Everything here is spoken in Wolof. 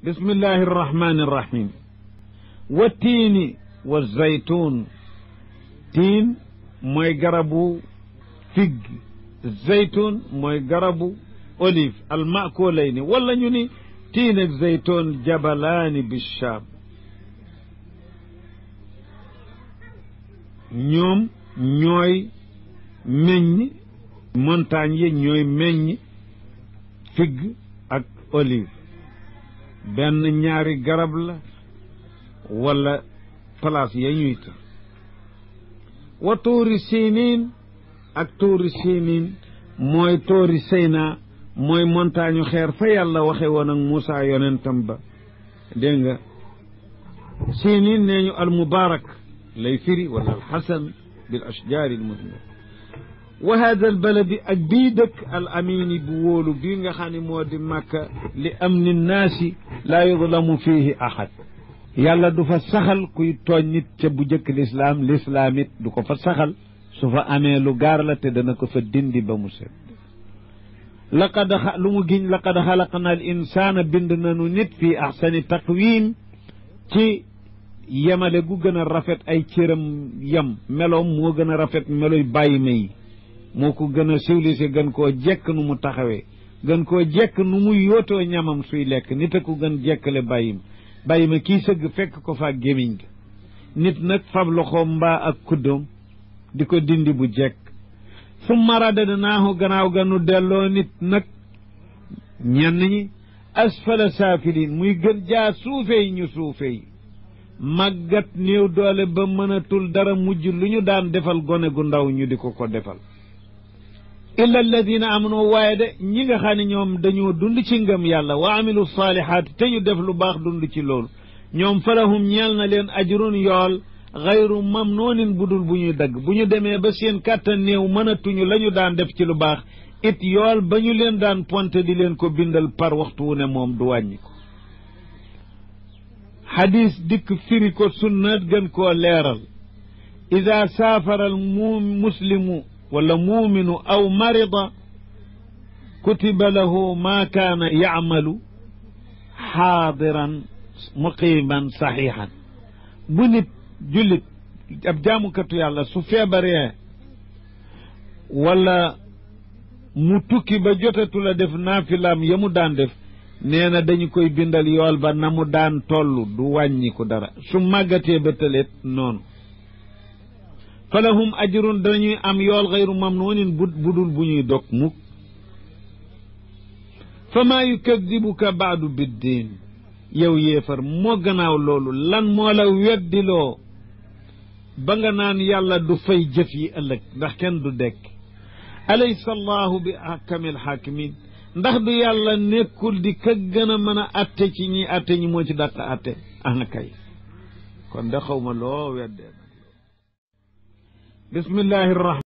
bismillahi irrahmani irrahim wa tiini wa zaytun tiin mooy garabu fig zaytun mooy garabu olive almakulayni wala ñu ni tiin ak zaytun jabalaani bicham ñoom ñooy meññ montagne yi ñooy meññ fig ak olive benn ñaari garab la wala place ya ñuy ta wa tuuri sinin ak tuuri sinin mooy tuuri Seyna mooy montagne xeer fa yàlla waxe woon ak Muusa yonentam ba dégg nga sinin nee ñu al mubarak lay firi wala al xasan bil ashjaari al muthmira wa hada al baladi ak bii dëkk al amini bu wóolu bii nga xam ne moo di Makka li amni nnaasi laa yudlamu fiihi ahad yàlla du fa saxal kuy tooñ nit ca bu jëkk lislaam it du ko fa saxal su fa amee lu gaar la te dana ko fa dindi ba mu set lu mu giñ laqad xalaqna al insaana bind nanu nit fii ahsani taqwiim ci yemale gu gën a rafet ay cëram yem meloom moo gën a rafet meloy bàyyi ma yi moo ko gën a civilisé gën koo jekk nu mu taxawee gën koo jekk nu mu yootoo ñamam suy lekk nit a ko gën jekkale bàyyi ma kii sëgg fekk ko fa gémiñ ga nit nag fab loxoom mbaa ak kuddoom di ko dindi bu jekk summa radadnaahu gannaaw ga nu delloo nit nag ñenn ñi asfala saafiliin muy gën jaa suufey ñu suufey màggat néew doole ba mënatul dara mujj lu ñu daan defal gone gu ndaw ñu di ko defal illa alladina amanu waaye de ñi nga xam ne ñoom dañoo dund ci ngëm yàlla wa amilu saalihaat te ñu def lu baax dund ci loolu ñoom falahum ñeel na leen ajrun yool xayru mamnoonin budul bu ñuy dagg bu ñu demee ba seen kàttan néew mënatuñu la ñu daan def ci lu baax it yool ba ñu leen daan ponte di leen ko bindal par waxtu wu ne moom du wàññi ko xadis dikk firi ko sunna gën koo leeral ida saafara al muslimu wala muuminu aw marida kutiba lahu maa kaana yacmalu xaadiran muqiman saxiixan bu nit jullit ab jaamukatu yàlla su feebaree wala mu tukki ba jotatu la def naafilaam ya mu daan def nee na dañu koy bindal yool ba na mu daan toll du wàññiku dara su màggatee ba tëleet noonu falahum ajrun dañuy am yool xayru mamnuunin budul bu ñuy dog mukk fa maa yukadibuka baadu biddin yow yéefar moo gannaaw loolu lan moo la weddiloo ba nga naan yàlla du fay jëf yi ëllëg ndax kenn du dekk alaysa allahu bi ahkamil hakimin ndax du yàlla nekkul di ka gën a mën a atte ci ñi atte ñi moo ci dàq atte ana kay kon de xaw ma loo weddee bismillahi rahmaan